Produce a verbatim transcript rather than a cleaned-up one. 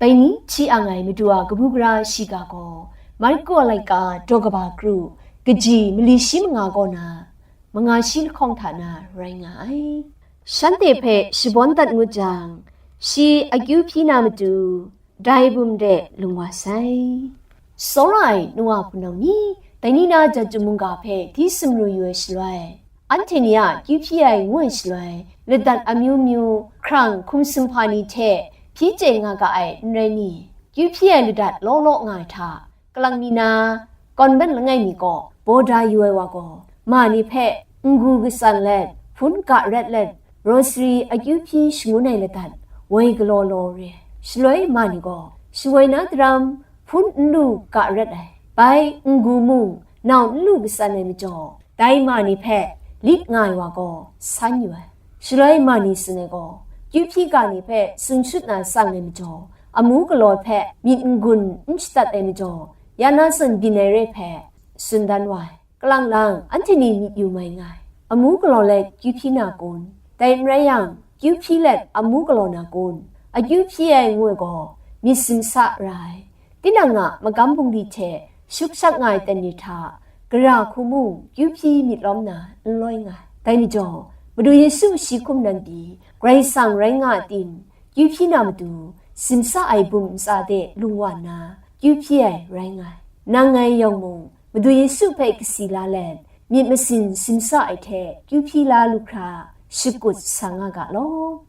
Dai ni hti ang ai Madu a kabu gara shiga gaw, Marku a laika daw kaba kru, kaji mali shi manga kaw na, manga shi lahkawng hta na rai nga ai. Shanhte hpe shabawn dat ngut jang, shi akyu hpyi na matu, dai bum de lung wa sai. Tsawra ai nu wa hpunau ni, dai ni na Jahtum mungga hpe hti sumru yu ai shaloi, anhte ni a kyu hpyi ai ngu ai shaloi, ladat amyu myu, hkrang hkum sumhpa ni hte hpyi chye nga ga ai n rai ni? Kyu hpyi ai ladat law law nga ai hta, kalang mi na, convent langai mi kaw baw da yu ai wa gaw, ma ni hpe n-gu katsan let, hpun ga ret let, rosary akyu hpyi shangun ai ladat, woi galaw law re. Shaloi ma ni gaw, shawoi na daram, hpun n lu ga ret ai, bai n-gu mung, nau n lu katsan ai majaw, dai ma ni hpe lit nga ai wa gaw, san yu ai. Shaloi ma ni tsun ai gaw, kyu hpyi ga ni hpe tsun shut na tsang ai majaw, amu galaw hpe myit n-gun n shadat ai majaw, ya na zawn byin ai re hpe tsun dan wa ai. Kalang lang, anhte ni myit yu mai nga ai. Amu galaw let kyu hpyi na kun? Dai n rai yang, kyu hpyi let amu galaw na kun? Akyu hpyi ai ngu ai gaw, myit simsa ra ai. Tinang a magam bungli hte shuk shak nga ai ten ni hta, gara hku mung kyu hpyi myit lawm na n loi nga ai. Dai majaw, Madu Yesu shi hkum nan pyi, Karai Kasang rai nga a tim, kyu hpyi na matu, simsa ai bum ntsa de lung wa nna, kyu hpyi ai rai nga ai. Nang ngai yawng mung, Madu Yesu hpe kasi la let, myit masin simsa ai hte kyu hpyi la lu hkra, shakut sa nga ga law.